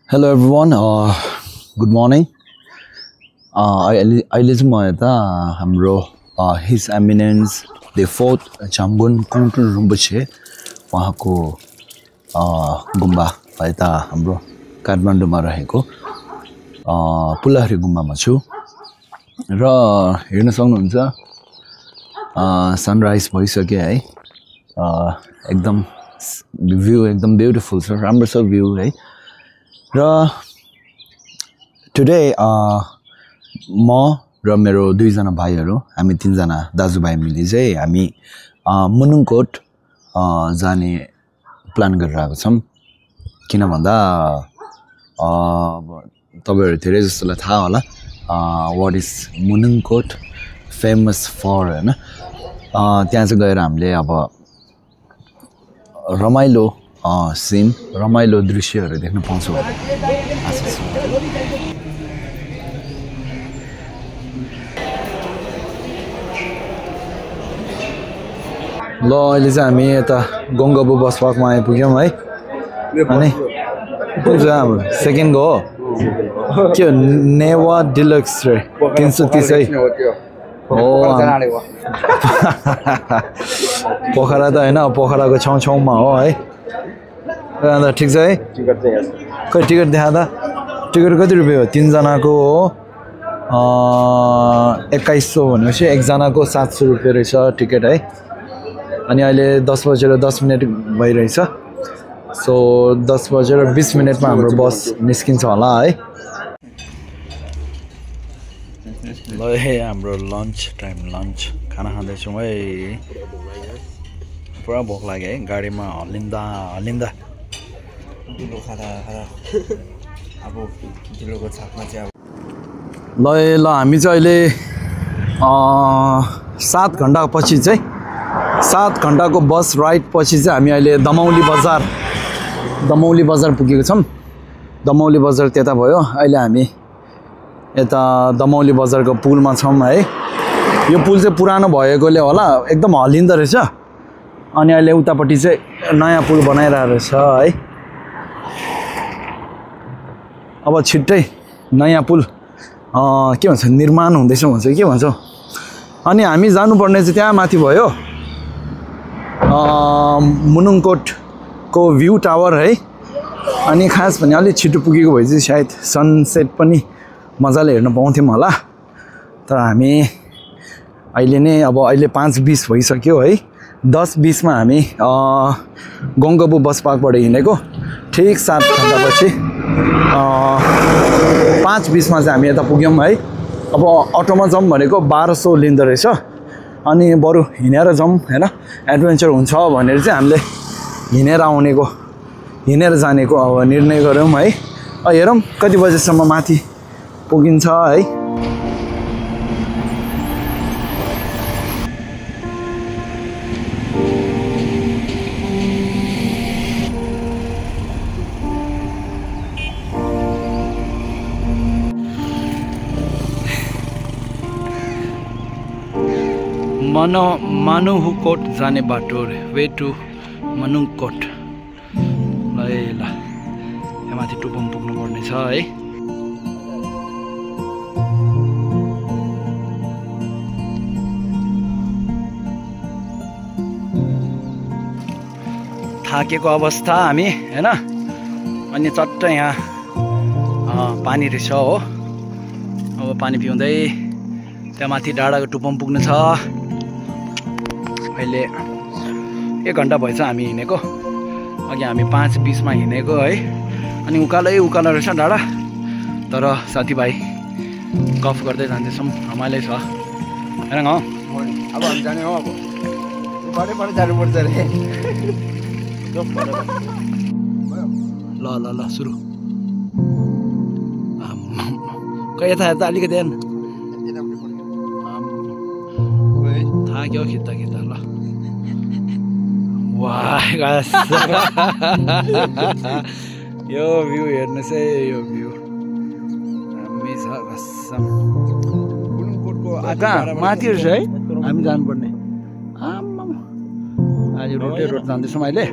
Hello everyone, good morning. अहिले चाहिँ म यता हाम्रो His Eminence the 4th Chambun Kuntul Rinpoche उहाँको गुम्बा यता हाम्रो काठमाडौँमा रहेको पुलाहरी गुम्बामा छु र हेर्न सक्नुहुन्छ सनराइज भइसक्यो है एकदम भ्यू एकदम ब्युटिफुल छ राम्रो छ भ्यू है र टुडे म र मेरो दुईजना भाइहरू हामी तीनजना दाजुभाइ मिली चाहिँ हामी मुनुङकोट जाने प्लान गरिरहेको छौं किन भन्दा तपाईहरु धेरै जसोलाई थाहा होला व्हाट इज मुनुङकोट फेमस फर हैन त्यहाँ चाहिँ गएर हामीले अब रमाइलो सीन रमाइलो दृश्यहरू देख्न पाउँछौं ल अहिले चाहिँ हामी यता गंगाबु बस पार्कमा आइपुग्यौं है अनि हाम्रो सेकेन्ड गो हो के नेवा डिलक्स रे 330 है पोखरा त हैन पोखराको छाउछाउमा हो है अन्त ठीक छ है खै टिकट देखा त टिकट कति रुपैयाँ हो तीन जनाको हो 2100 भनेपछि एक जनाको 700 रुपैयाँ रहेछ टिकट है अनि अहिले 10:10 भइरहेछ सो 10:20 मा हाम्रो बस निस्किन्छ होला है ल हे हाम्रो लन्च टाइम लन्च खाना खाँदै छौं है पुरा भोक लाग्यो है गाडीमा हलिन्दा ढिलो खादा अब ढिलोको छापमा चाहिँ ल हामी चाहिँ अहिले 7 घण्टा पछि चाहिँ 7 घण्टाको बस राइड पछि चाहिँ हामी अहिले दमौली बजार पुगेको छौं दमौली बजार त्यता भयो अहिले हामी यता दमौली बजारको पुलमा छौं है यो पुल चाहिँ पुरानो भएकोले होला एकदम हलिँदो रहेछ अनि अहिले उतापट्टि चाहिँ नयाँ पुल बनाइरहेको रहेछ है अब छिट्टै नयाँ पुल के भन्छ निर्माण हुँदैछ भन्छ के भन्छ अनि हामी जानुपर्ने चाहिँ त्यहाँ माथि भयो मुनुङकोटको भ्यू टावर है अनि खास भने अलि छिटो पुगेको भए चाहिँ सायद सनसेट पनि मजाले हेर्न पाउँथ्यौं होला तर हामी अहिले नै अब अहिले 5:20 भइसक्यो है 10:20 मा हामी गंगाबु बस पार्कबाट हिँडेको ठीक 7 घण्टापछि 5:20 मा चाहिँ हामी यता पुग्यौं है अब अटोमा जाउँ भनेको 1200 लिँदो रहेछ अनि बरु हिँडेर जाउँ हैन एडभेन्चर हुन्छ भनेर चाहिँ हामीले हिँडेर जानेको अब निर्णय गर्यौं है हेरौं कति बजेसम्म माथि पुगिन्छ है मानुङकोट जाने बाटो वे टु मुनुङकोट ल यहाँ माथि टुपम पुग्नु पर्ने छ है थाकेको अवस्था हामी हैन अनि चट्ट यहाँ पानी रहेछ हो अब पानी पिउँदै त्यहाँ माथि डाँडाको टुपम पुग्नु छ अहिले 1 घण्टा भएछ हामी हिँडेको अघि हामी 5:20 मा हिँडेको है अनि उकालो रहेछ डाँडा तर साथीभाइ गफ गर्दै जाँदैछौँ रमाइलो छ हैन अब हामी जाने हो अब बडे जानुपर्छ रे ल सुरु यता अलिकति हेर्न थाक्यो खिच्दा ल वाह यो भ्यू हेर्नुहोस् है यो भ्यू हामी छ कसम मुनुङकोटको कहाँ माथि रहेछ है हामी जानुपर्ने आज रोड जाँदैछौँ अहिले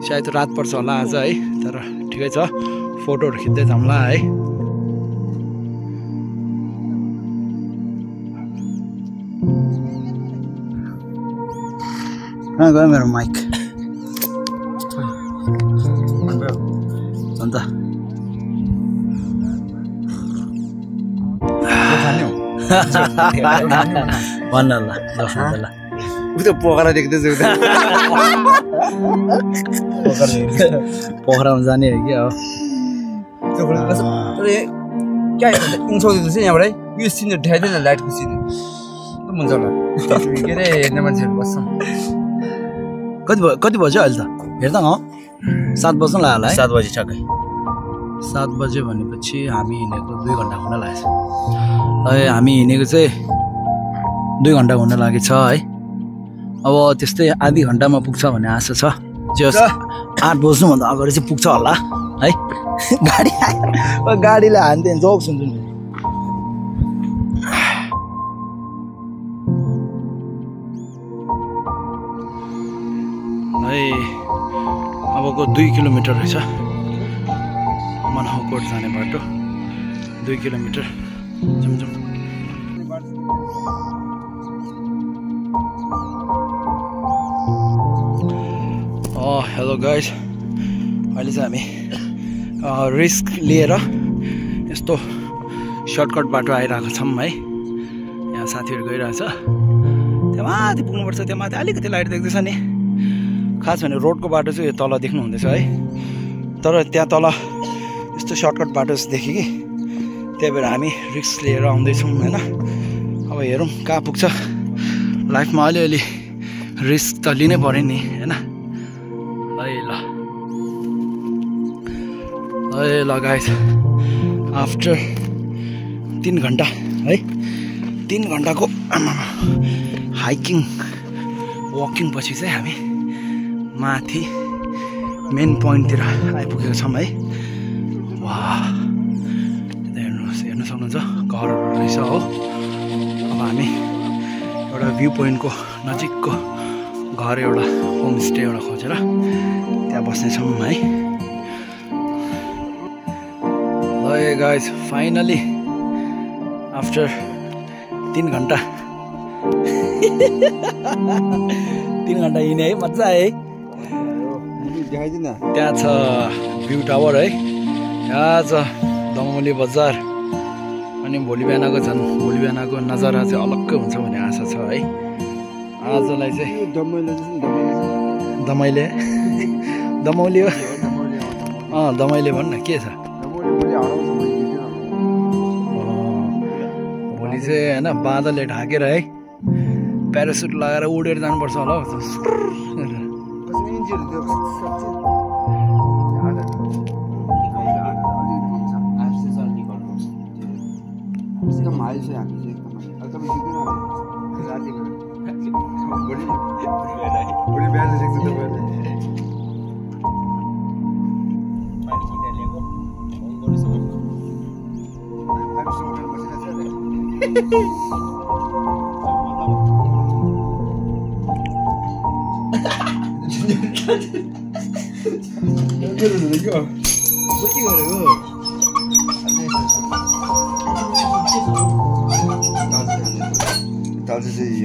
सायद रात पर्छ होला आज है तर ठिकै छ फोटोहरु खिच्दै जाउँला है कहाँ गयो मेरो माइक अन्त भन्न ल ल उता पोखरा देख्दैछु उता पोखरामा जाने हो क्या क्या इन्साउँदैछ यहाँबाटै यो सिन देखाइदिएन लाइटको सिन हुन्छ होला के अरे हेर्ने मान्छेहरू बस्छ कति बज्यो अहिले त हेर्दा न 7 बज्न लाग्यो होला है 7 बजी ठ्याक्कै 7 बज्यो भनेपछि हामी हिँडेको 2 घण्टा हुन लागेछ हामी हिँडेको चाहिँ 2 घण्टा हुन लागेछ है अब त्यस्तै आधी घण्टामा पुग्छ भन्ने आशा छ जस 8 बज्नुभन्दा अगाडि चाहिँ पुग्छ होला है गाडी गाडीले हान्थ्यो जोक सुन्छु नि है अबको 2 किलोमिटर रहेछ मनाउकोट जाने बाटो 2 किलोमिटर जमजम हेलो गाइज अहिले चाहिँ हामी रिस्क लिएर यस्तो सर्टकट बाटो आइरहेको छौँ है यहाँ साथीहरू गइरहेछ त्यहाँ माथि पुग्नुपर्छ त्यहाँ माथि अलिकति लाइट देख्दैछ नि खास भने रोडको बाटो चाहिँ तल देख्नु हुँदैछ है तर त्यहाँ तल यस्तो सर्टकट बाटो देखेँ कि त्यही भएर हामी रिस्क लिएर आउँदैछौँ होइन अब हेरौँ कहाँ पुग्छ लाइफमा अलिअलि रिस्क त लिनै पऱ्यो नि होइन ल गाइस आफ्टर 3 घण्टा है 3 घण्टाको हाइकिङ वकिङ पछि चाहिँ हामी माथि मेन पोइन्टतिर आइपुगेको छौँ है वाह हेर्नु सक्नुहुन्छ घरहरू रहेछ हो अब हामी एउटा भ्यू पोइन्टको नजिकको घर एउटा होमस्टे एउटा खोजेर त्यहाँ बस्नेछौँ है Hey guys, finally after 3 घण्टा 3 घण्टा हिँडे है मजा है त्यहाँ छ भ्यू टावर है यहाँ छ दमौली बजार अनि भोलि बिहानको नजारा चाहिँ अलग्गै हुन्छ भन्ने आशा छ है आजलाई चाहिँ दमैले दमौली हो दमैले भन् न के छ भोलि चाहिँ होइन बादलले ढाकेर है प्यारासुट लगाएर उडेर जानुपर्छ होला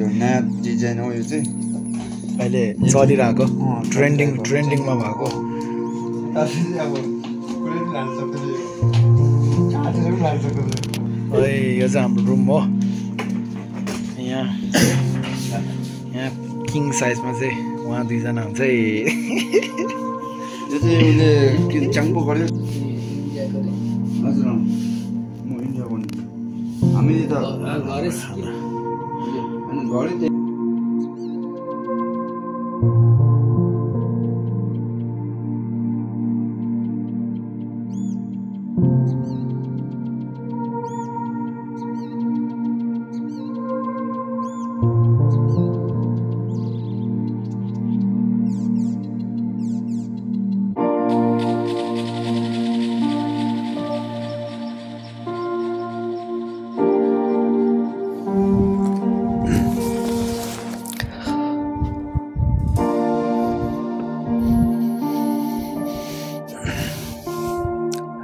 यो नयाँ डिजाइन हो यो चाहिँ अहिले चलिरहेको ट्रेन्डिङमा भएको यो चाहिँ हाम्रो रुम हो यहाँ किङ साइजमा चाहिँ उहाँ 2 जना हुन्छ है यो चाहिँ उसले के चाङपो गर्यो हजुर म इन्डिया भन्नु हामीले त घरै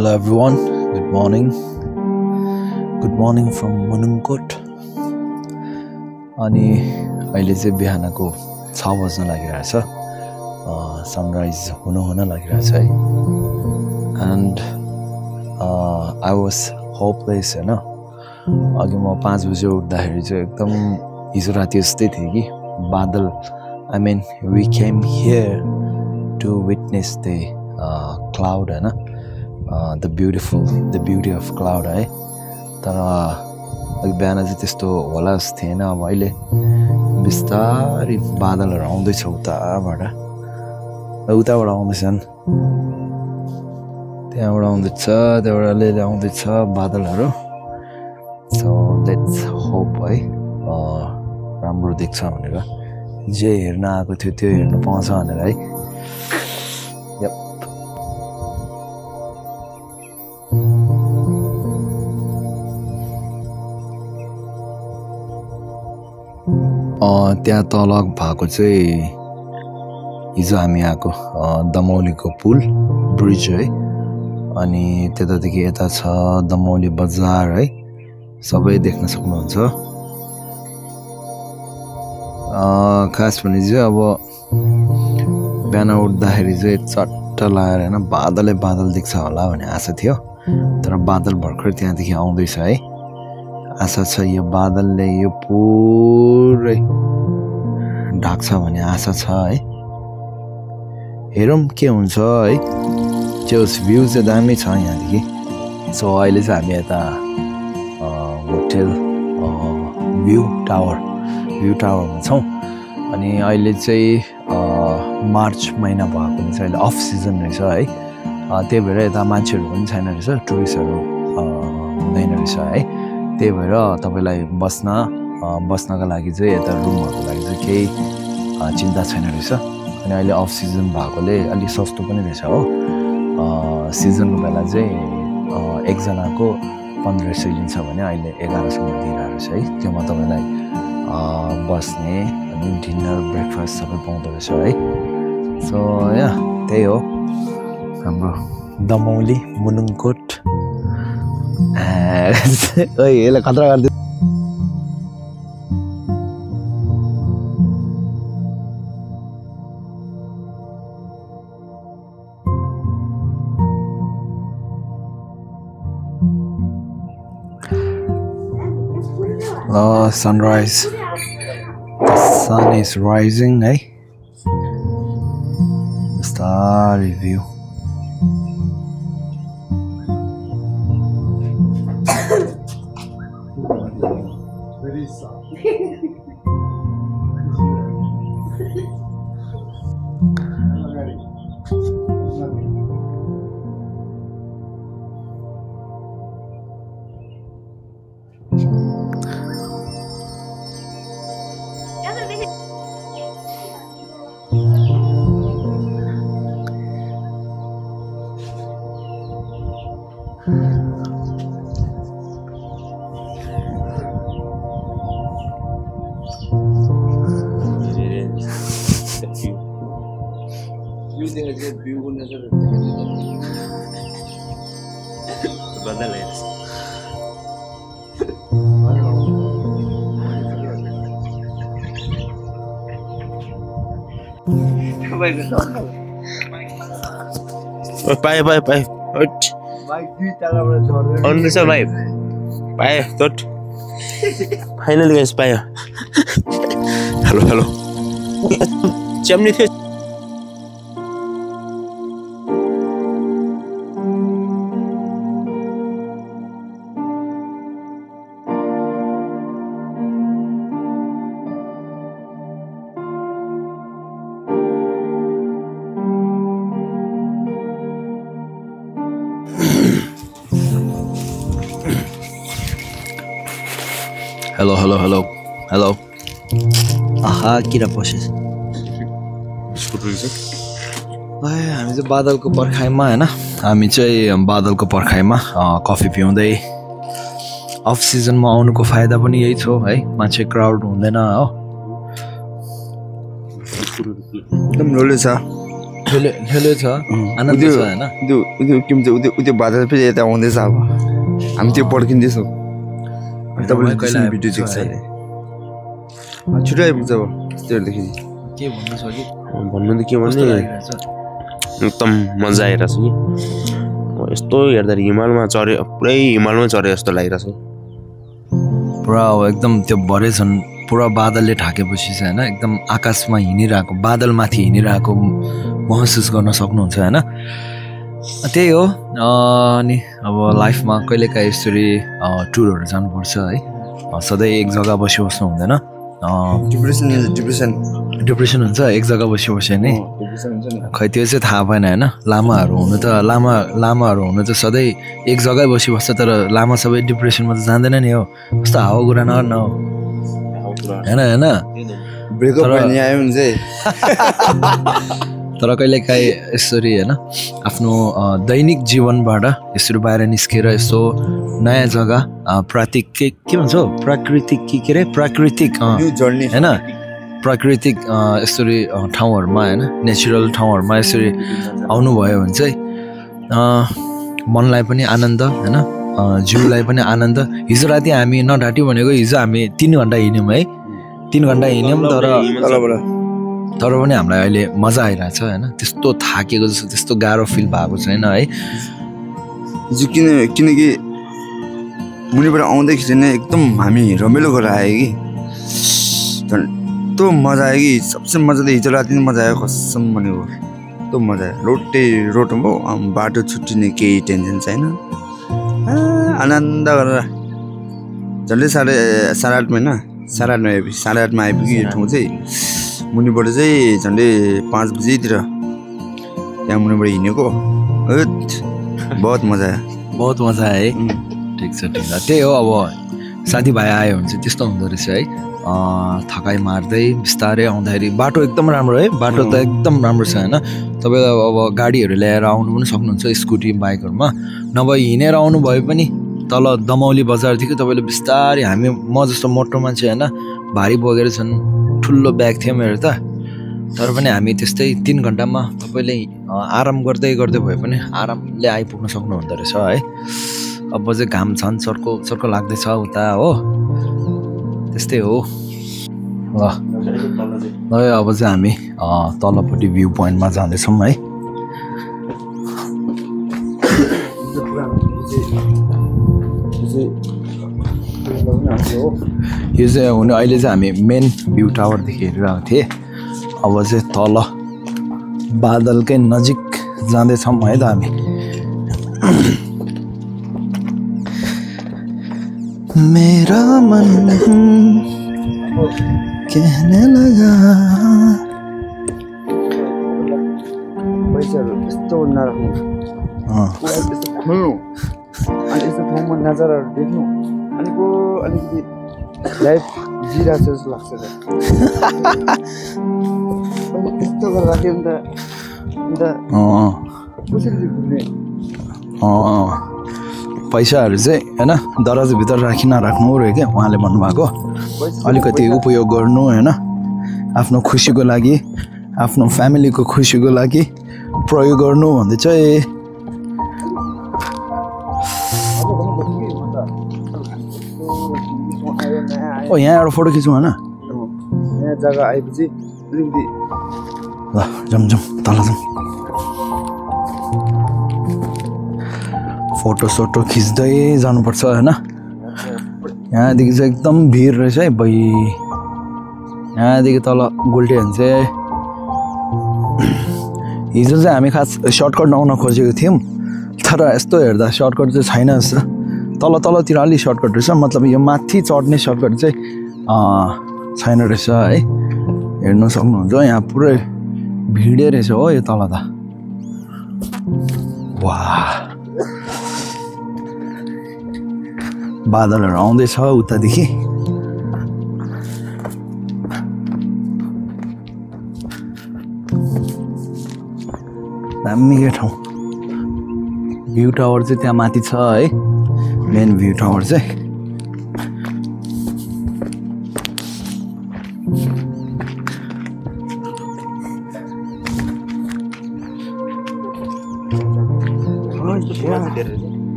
Hello everyone, good morning. Good morning from Munungkot. अनि अहिले चाहिँ बिहानको 6 बज्न लागिरहेछ. सनराइज हुन लागिरहेछ है. And I was hopeless हैन. अघि म 5 बजे उठ्दाखेरि चाहिँ एकदम हिजो राति जस्तै थियो कि बादल. I mean we came here to witness the cloud हैन. The beauty of cloud है. तर अघि बिहान चाहिँ त्यस्तो होला जस्तो थिएन. अब अहिले बिस्तारै बादलहरू आउँदैछ उताबाट आउँदैछन्. त्यहाँबाट आउँदैछ, त्यहाँबाट अलिअलि आउँदैछ बादलहरू. सो लेट्स होप है राम्रो देख्छ भनेर. जे हेर्न आएको थियो त्यो हेर्नु पाउँछ भनेर है. त्यहाँ तल भएको चाहिँ हिजो हामी आएको दमौलीको पुल ब्रिज है. अनि त्यतादेखि यता छ दमौली बजार है. सबै देख्न सक्नुहुन्छ. खास भने चाहिँ अब बिहान उठ्दाखेरि चाहिँ चट्ट लागेर हैन बादल देख्छ होला भन्ने आशा थियो. तर बादल भर्खर त्यहाँदेखि आउँदैछ है. आशा छ यो बादलले यो पुरै ढाक्छ भन्ने आशा छ है. हेरौँ के हुन्छ है. त्यो भ्यू चाहिँ दामी छ यहाँदेखि. सो अहिले चाहिँ हामी यता होटल भ्यू टावरमा छौँ. अनि अहिले चाहिँ मार्च महिना भएकोले चाहिँ अहिले अफ सिजन रहेछ है. त्यही भएर यता मान्छेहरू पनि छैन रहेछ, टुरिस्टहरू हुँदैन रहेछ है. त्यही भएर तपाईँलाई बस्नका लागि चाहिँ यता रुमहरूको लागि चाहिँ केही चिन्ता छैन रहेछ. अनि अहिले अफ सिजन भएकोले अलिक सस्तो पनि रहेछ हो. सिजनको बेला चाहिँ एकजनाको 1500 लिन्छ भने अहिले 1100 दिइरहेको रहेछ है. त्योमा तपाईँलाई बस्ने अनि डिनर ब्रेकफास्ट सबै पाउँदो रहेछ है. सो त्यही हो हाम्रो दमौली मुनुङकोट. यसलाई खतरा गर्दै sunrise. The sun is rising, eh? The starry view. Very soft. पाए अन्नु छ भाइ पाए तोट फाइनल गाइस पायो. हेलो च्याम्नी थियो. Hello. आहा किरा पसेछ. हामी चाहिँ बादलको पर्खाइमा हैन. हामी चाहिँ बादलको पर्खाइमा कफी पिउँदै. अफ सिजनमा आउनुको फाइदा पनि यही छ है. मान्छे क्राउड हुँदैन हो. एकदम लोले छ. ठुलो छ आनन्द छ हैन त्यो के भन्छ उयो बादल फेरि यता आउँदैछ अब हामी त्यो पड्किँदैछौँ तपाईँले कहिले भिडियो देख्छ छिटो आइपुग्छ अब त्यस्तोहरूदेखि के भन्नु छ कि भन्नु त के भन्ने एकदम मजा आइरहेछ कि यस्तो हेर्दाखेरि हिमालमा चढे पुरै हिमालमा चढे जस्तो लागिरहेछ पुरा अब एकदम त्यो भरे छन् पुरा बादलले ढाकेपछि चाहिँ हैन एकदम आकाशमा हिँडिरहेको बादलमाथि हिँडिरहेको महसुस गर्न सक्नुहुन्छ हैन त्यही हो अनि अब लाइफमा कहिलेकाहीँ यसरी टुरहरू जानुपर्छ है सधैँ एक जग्गा बसी बस्नु हुँदैन डिप्रेसन हुन्छ एक जग्गा बसी बस्यो नि खै त्यो चाहिँ थाहा भएन हैन लामाहरू हुनु त सधैँ एक जग्गै बसी बस्छ तर लामा सबै डिप्रेसनमा त जाँदैन नि हो कस्तो हावा कुरा न हो हैन ब्रेकअप भन्ने आयो भने चाहिँ तर कहिलेकाहीँ यसरी हैन आफ्नो दैनिक जीवनबाट यसरी बाहिर निस्केर यसो नयाँ जग्गा प्राकृतिक के भन्छ प्राकृतिक के रे प्राकृतिक हैन प्राकृतिक यसरी ठाउँहरूमा हैन नेचुरल ठाउँहरूमा यसरी आउनुभयो भने चाहिँ मनलाई पनि आनन्द हैन जिउलाई पनि आनन्द हिजो राति हामी नढाट्यौँ भनेको हिजो हामी 3 घण्टा हिँड्यौँ है 3 घण्टा हिँड्यौँ तर पनि हामीलाई अहिले मजा आइरहेछ हैन त्यस्तो थाकेको जस्तो त्यस्तो गाह्रो फिल भएको छैन है किनकि मुनिबाट आउँदाखेरि नै एकदम हामी रमाइलो गरेर आयो कि यस्तो मजा आयो कि सबसे मजा त हिजो राति नै मजा आयो कसम भनेको यस्तो मजा आयो रोडमा बाटो छुट्टिने केही टेन्सन छैन आनन्द गरेर झन्डै 8:30 8:30मा आइपुग्यो यो ठाउँ चाहिँ मुनिबाट चाहिँ झन्डै 5 बजीतिर त्यहाँ मुनिबाट हिँडेको बहुत मजा आयो है ठिक छ त्यही हो अब साथीभाइ आयो भने चाहिँ त्यस्तो हुँदो रहेछ है थकाइ मार्दै बिस्तारै आउँदाखेरि बाटो एकदम राम्रो है बाटो त एकदम राम्रो छ हैन तपाईँ अब गाडीहरू ल्याएर आउनु पनि सक्नुहुन्छ स्कुटी बाइकहरूमा नभए हिँडेर आउनु भए पनि तल दमौली बजारदेखि तपाईँले बिस्तारै हामी म जस्तो मोटो मान्छे हैन भारी बोकेर छन् ठुलो ब्याग थियो मेरो त तर पनि हामी त्यस्तै 3 घण्टामा तपाईँले आराम गर्दै भए पनि आरामले आइपुग्न सक्नुहुँदो रहेछ है अब चाहिँ घाम छन् चर्को लाग्दैछ उता हो त्यस्तै हो ल अब चाहिँ हामी तलपट्टि भ्यू पोइन्टमा जाँदैछौँ है यो चाहिँ हुने अहिले चाहिँ हामी मेन भ्यू टावरदेखि हेरिरहेको थिएँ अब चाहिँ तल बादलकै नजिक जाँदैछौँ है त हामी मेरा मन कहने लगा पैसाहरू यस्तो नराख्नु यस्तो खोल्नु अनि यस्तो ठाउँमा नजाराहरू देख्नु अनि अलिकति लाइफ जिरहेको छ जस्तो लाग्छ यस्तो गरेर राख्यो नि त अन्त कसरी घुम्ने पैसाहरू चाहिँ हैन दराजभित्र नराख्नु रह्यो क्या उहाँले भन्नुभएको अलिकति उपयोग गर्नु हैन आफ्नो खुसीको लागि आफ्नो फ्यामिलीको खुसीको लागि प्रयोग गर्नु भन्दै चाहिँ यहाँ एउटा फोटो खिचौँ हैन यहाँ जग्गा आएपछि अलिकति ल जाउँ तल जाउँ फोटो खिच्दै जानुपर्छ हैन यहाँदेखि चाहिँ एकदम भिड रहेछ है यहाँदेखि तल गोल्टे भने चाहिँ हिजो चाहिँ हामी खास सर्टकट आउन खोजेको थियौँ तर यस्तो हेर्दा सर्टकट चाहिँ छैन जस्तो तलतिर अलि सर्टकट रहेछ मतलब यो माथि चढ्ने सर्टकट चाहिँ छैन रहेछ है हेर्नु सक्नुहुन्छ यहाँ पुरै भिडै रहेछ हो यो तल त वाह बादलहरू आउँदैछ उतादेखि दामी ठाउँ भ्यू टावर चाहिँ त्यहाँ माथि छ है मेन भ्यू टावर चाहिँ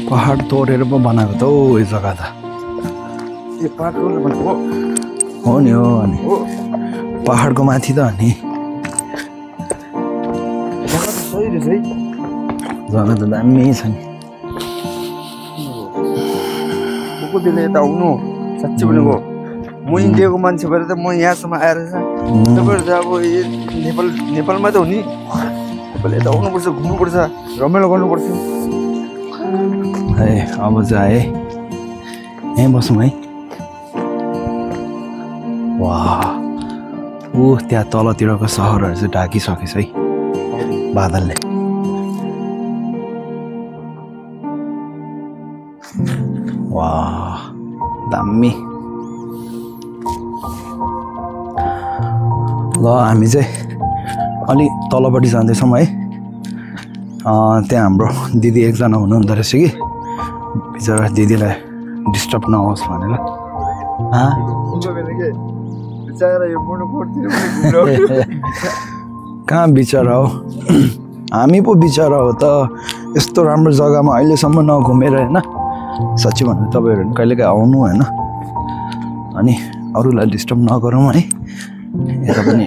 पहाड तोडेर पो बनाएको त हौ यो जग्गा त हो नि हो अनि पहाडको माथि त अनि जग्गा त दामी छ नि यता आउनु साँच्चै भनेको म इन्डियाको मान्छे भएर त म यहाँसम्म आएर तपाईँहरू त अब नेपालमा त हो नि तपाईँले यता आउनुपर्छ घुम्नुपर्छ रमाइलो गर्नुपर्छ है अब चाहिँ यहीँ बसौँ है वाह त्यहाँ तलतिरको सहरहरू चाहिँ ढाकिसकेछ है बादलले वाह दामी ल हामी चाहिँ अलि तलपट्टि जाँदैछौँ है त्यहाँ हाम्रो दिदी एकजना हुनुहुँदो रहेछ कि बिचरा दिदीलाई डिस्टर्ब नहोस् भनेर कहाँ बिचरा हो हामी पो बिचरा हो त यस्तो राम्रो जग्गामा अहिलेसम्म नघुमेर होइन साँच्चै भन्नु तपाईँहरू कहिलेकाहीँ आउनु होइन अनि अरूलाई डिस्टर्ब नगरौँ है यता पनि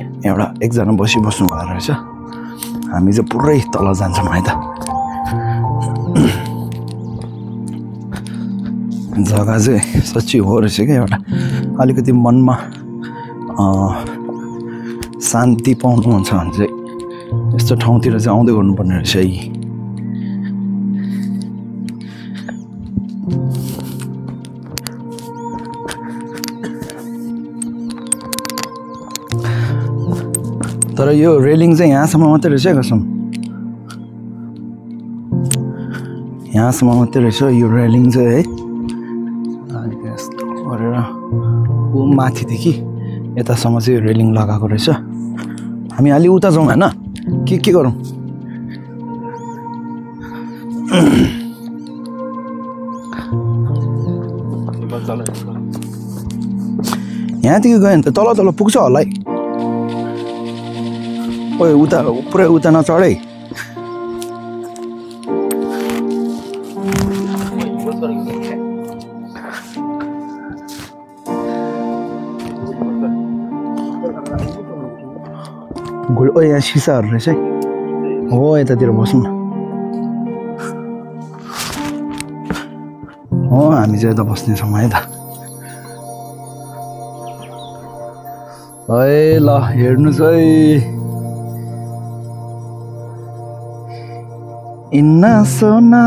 एकजना बस्नु भएर रहेछ हामी चाहिँ पुरै तल जान्छौँ है त जग्गा चाहिँ साँच्चै हो रहेछ क्या एउटा अलिकति मनमा शान्ति पाउनुहुन्छ भने चाहिँ यस्तो ठाउँतिर चाहिँ आउँदै गर्नुपर्ने रहेछ है तर यो रेलिङ चाहिँ यहाँसम्म मात्रै रहेछ कसम यहाँसम्म मात्रै रहेछ यो रेलिङ चाहिँ है यस्तो गरेर ऊ माथिदेखि यतासम्म चाहिँ यो रेलिङ लगाएको रहेछ हामी अलि उता जाउँ होइन के गरौँ यहाँदेखि गयो भने त तल पुग्छ होला है ओए उता पुरै उता नचढ है ओ यहाँ सिसाहरू रहेछ है हो यतातिर बसौँ न हो हामी चाहिँ यता बस्नेछौँ है त है ल हेर्नुहोस् है इन्ना सोना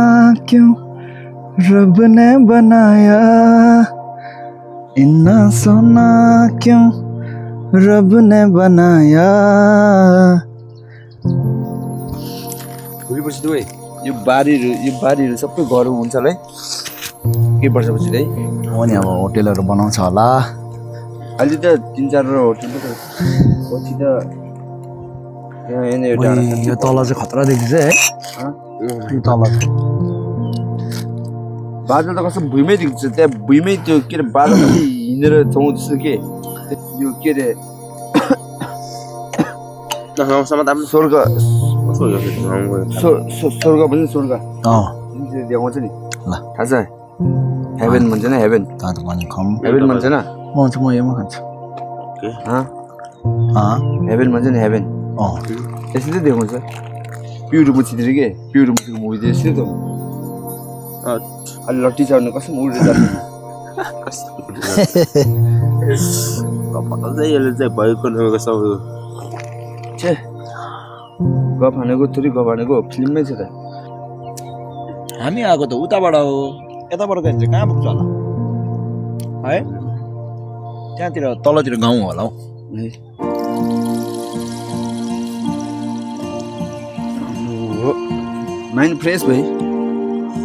क्यों रब ने बनाया इन्ना सोना क्यों रब ने बनाया भोलिपर्सि दुवै यो बारीहरू सबै घर हुन्छ होला है के वर्षपछि है हो नि अब होटेलहरू बनाउँछ होला अहिले त 3-4 होटल पछि त यो तल चाहिँ खतरा देखिन्छ है यो तल बादल त कस्तो भुइँमै देख्छ त्यहाँ भुइँमै त्यो के अरे बादल हिँडेर जाउँ जस्तो के यो के अरे स्वर्ग पनि स्वर्ग देखाउँछ नि थाहा छ हेभेन भन्छ नि हेभेन हेभेन भन्छ न म यसमा खान्छु हेभेन भन्छ नि हेभेन यसरी चाहिँ देखाउँछ प्युरो मुछीतिर के प्युरो मुछीको मुभी चाहिँ यसरी त अलि लट्टी चढ्नु कस्तो उडेर जान्छ गफ हानेको थोरै गफ हानेको फिल्ममै छ त हामी आएको त उताबाट हो यताबाट गयो भने चाहिँ कहाँ पुग्छ होला है त्यहाँतिर तलतिर गाउँ होला हौ माइन्ड फ्रेस भयो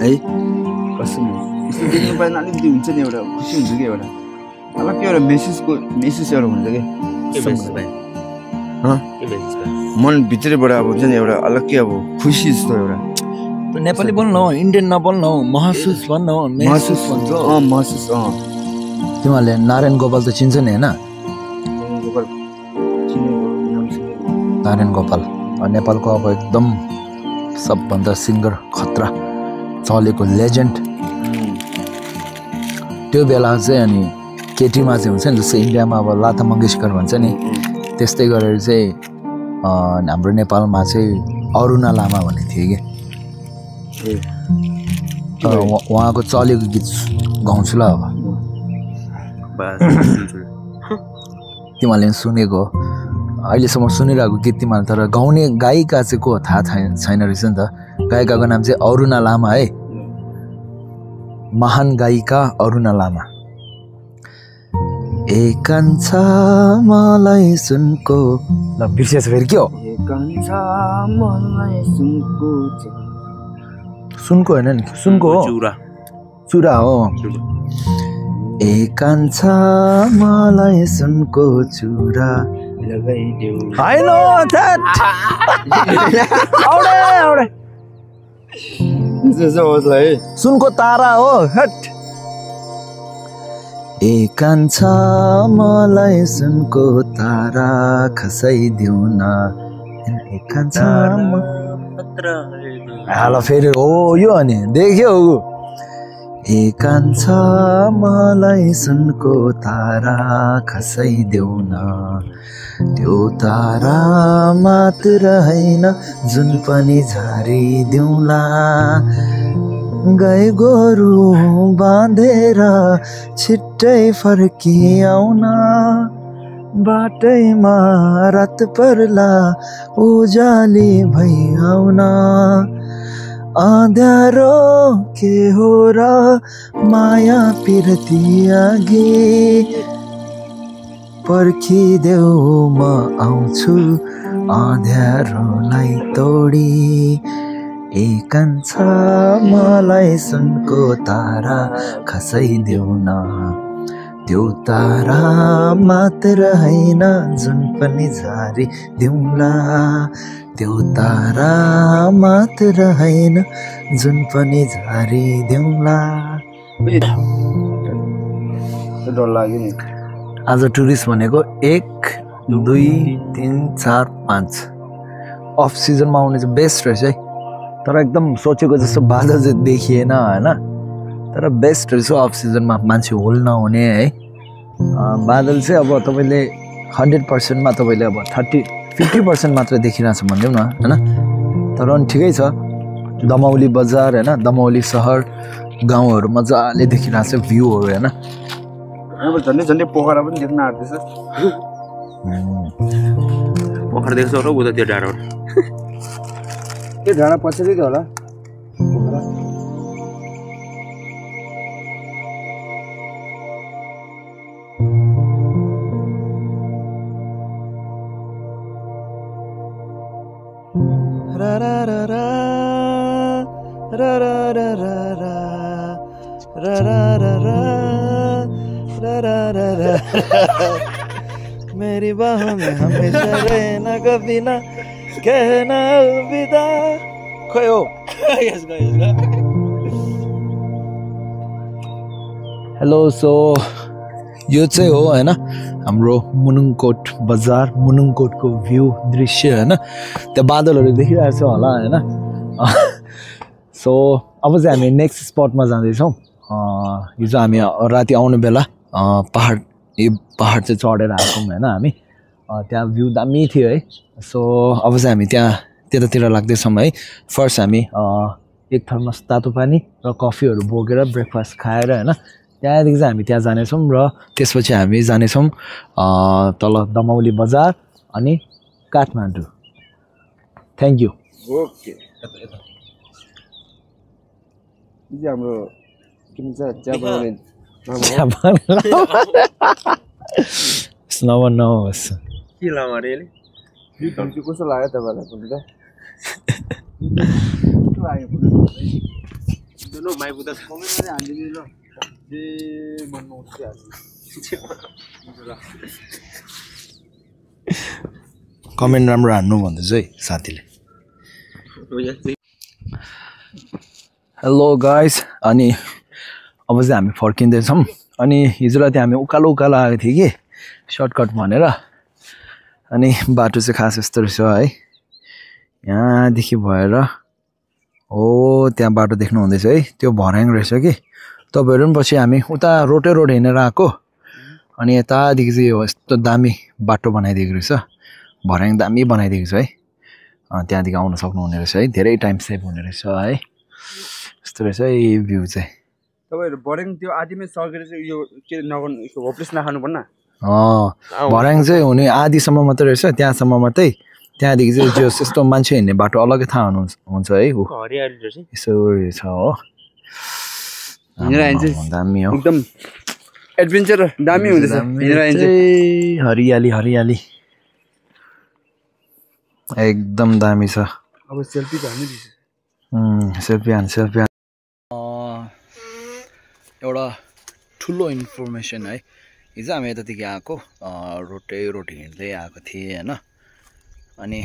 है कसम यस्तो देख्नु पाएन अलिकति हुन्छ नि एउटा खुसी हुन्छ कि एउटा अलग्गै एउटा मेसेज एउटा हुन्छ कि मनभित्रैबाट अब हुन्छ नि एउटा अलग्गै अब खुसी जस्तो एउटा नेपाली बोल्नु हो इन्डियन नबोल्नु हो महसुस भन्नु हो महसुस भन्छ तिमीहरूले नारायण गोपाल त चिन्छ नि होइन नारायण गोपाल नेपालको अब एकदम सबभन्दा सिङ्गर खतरा चलेको लेजेन्ड। त्यो बेला चाहिँ अनि केटीमा चाहिँ हुन्छ नि जस्तै इन्डियामा अब लता मङ्गेशकर भन्छ नि त्यस्तै गरेर चाहिँ हाम्रो नेपालमा चाहिँ अरुणा लामा भन्ने थियो कि उहाँको चलेको गीत गाउँछु ल अब तिमीहरूले सुनेको अहिलेसम्म सुनिरहेको गीत तिमीहरूले तर गाउने गायिका चाहिँ को थाहा छैन रहेछ नि त। गायिकाको नाम चाहिँ अरुणा लामा है, महान गायिका अरुणा लामा। एकान्छ मलाई सुनको ल बिर्सेछ फेरि के हो सुनको होइन नि सुनको हो चुरा हो। एकान्छ मलाई सुनको चुरा होइन सुनको तारा हो हट। एकान्छ मलाई सुनको तारा खसाइदेऊ न एकान्छ हाल फेरि हो यो अनि देख्यो एकान्छ मलाई सुनको तारा खसाइदेऊ न त्यो तारा मात्र होइन जुन पनि झारिदेऊला गाई गोरु बाँधेर छिट्टै फर्किआउन बाटैमा रात पर्ला उजाली भइआउन अँध्यारो के हो र माया पिरती अघि पर्खिदेऊ म आउँछु अँध्यारोलाई तोडी एकान्छ मलाई सुनको तारा खसाइदेऊ न त्यो तारा मात्र होइन जुन पनि झारिदेऊला त्यो तारा मात्र होइन जुन पनि झारिदेऊला। डर लाग्यो नि आज टुरिस्ट भनेको 1 2 3 4 5 अफ सिजनमा आउने चाहिँ बेस्ट रहेछ है। तर एकदम सोचेको जस्तो बादल चाहिँ देखिएन होइन तर बेस्ट रहेछ अफ सिजनमा मान्छे होल नहुने है। बादल चाहिँ अब तपाईँले 100% मा तपाईँले अब 50% मात्र देखिरहेछ भनिदेऊ न होइन। तर अनि ठिकै छ दमौली बजार होइन दमौली सहर गाउँहरू मजाले देखिरहेछ भ्यूहरू होइन। झन्डै झन्डै पोखरा पनि देख्न आँट्दैछ पोखरा देख्छ र उता त्यो डाँडा त्यो डाँडा पछाडि होला पोखरा। मेरी बाहों में हमेशा रहना कभी ना कहना अलविदा खोइ हो। हेलो सो यो चाहिँ हो होइन हाम्रो मुनुङकोट बजार मुनुङकोटको भ्यू दृश्य होइन। त्यो बादलहरू देखिरहेको छ होला होइन। सो अब चाहिँ हामी नेक्स्ट स्पटमा जाँदैछौँ। हिजो हामी राति आउने बेला पहाड चाहिँ चढेर आएछौँ होइन हामी। त्यहाँ भ्यू दामी थियो है। सो अब चाहिँ हामी त्यतातिर लाग्दैछौँ है। फर्स्ट हामी एक थर्मस तातो पानी र कफीहरू बोकेर ब्रेकफास्ट खाएर होइन त्यहाँदेखि चाहिँ हामी त्यहाँ जानेछौँ र त्यसपछि हामी जानेछौँ तल दमौली बजार अनि काठमाडौँ। Thank you. ओके हाम्रो के भन्छ चिया बनाउने नभन्नुहोस् के लामा रे यो धम्की कस्तो लाग्यो तपाईँलाई पनि त नो माइपुग्दा कमेन्टमा हालिदिनु ल जे मन नआउँछ कमेन्ट राम्रो हान्नु भन्दैछ है साथीले। हेलो गाइस अनि अब चाहिँ हामी फर्किँदैछौँ। अनि हिजो राति हामी उकालो आएको थियौँ कि सर्टकट भनेर अनि बाटो चाहिँ खास यस्तो रहेछ है यहाँदेखि भएर हो त्यहाँ बाटो देख्नु हुँदैछ है त्यो भर्याङ रहेछ कि तपाईहरु पनि पछि हामी उता रोड हिँडेर आएको अनि यतादेखि चाहिँ यो यस्तो दामी बाटो बनाइदिएको रहेछ भर्याङ दामी बनाइदिएको छ है त्यहाँदेखि आउन सक्नुहुने रहेछ है धेरै टाइम सेभ हुने रहेछ है यस्तो रहेछ है भ्यू चाहिँ तपाईहरु भर्याङ त्यो आदिमै सकेर चाहिँ यो के नगर्नु होपलेस नखानु पर्न भर्याङ चाहिँ हुने आधीसम्म मात्रै रहेछ त्यहाँसम्म मात्रै त्यहाँदेखि चाहिँ जो यस्तो मान्छे हिँड्ने बाटो अलग्गै थाहा हुन्छ है यसो रहेछ हो दामी हो एकदम एडभेन्चर दामी हुँदैछ हरियाली हरियाली एकदम दामी छ अब सेल्फी त हान्नु दिस सेल्फी एउटा ठुलो इन्फर्मेसन है हिजो हामी यतादेखि आएको रोड हिँड्दै आएको थिएँ हैन अनि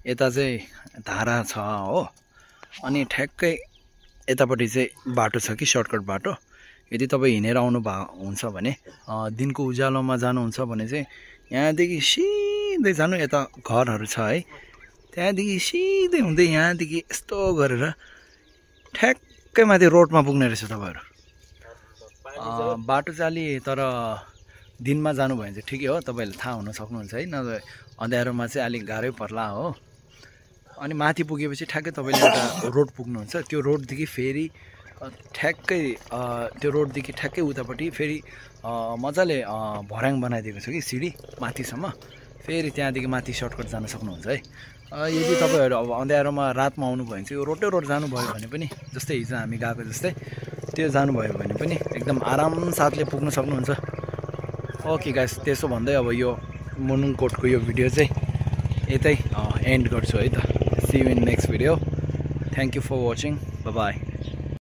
यता चाहिँ धारा छ हो अनि ठ्याक्कै यतापट्टि चाहिँ बाटो छ कि सर्टकट बाटो यदि तपाईँ हिँडेर आउनु हुन्छ भने दिनको उज्यालोमा जानुहुन्छ भने चाहिँ यहाँदेखि सिधै जानु यता घरहरू छ है त्यहाँदेखि सिधै हुँदै यहाँदेखि यस्तो गरेर ठ्याक्कै माथि रोडमा पुग्ने रहेछ तपाईँहरू बाटो चाहिँ अलि तर दिनमा जानुभयो भने चाहिँ ठिकै हो तपाईँहरूले थाहा हुन सक्नुहुन्छ है नभए अँध्यारोमा चाहिँ अलिक गाह्रै पर्ला हो अनि माथि पुगेपछि ठ्याक्कै तपाईँले एउटा रोड पुग्नुहुन्छ त्यो रोडदेखि फेरि ठ्याक्कै त्यो रोडदेखि ठ्याक्कै उतापट्टि फेरि मजाले भर्याङ बनाइदिएको छ कि सिडी माथिसम्म फेरि त्यहाँदेखि माथि सर्टकट जान सक्नुहुन्छ है यदि तपाईँहरू अब अँध्यारोमा रातमा आउनुभयो भने चाहिँ यो रोड जानुभयो भने पनि जस्तै हिजो हामी गएको जस्तै त्यो जानुभयो भने पनि एकदम आराम साथले पुग्न सक्नुहुन्छ ओके गाइस त्यसो भन्दै अब यो मुनुङकोटको यो भिडियो चाहिँ यतै एन्ड गर्छु है त see you in next video thank you for watching by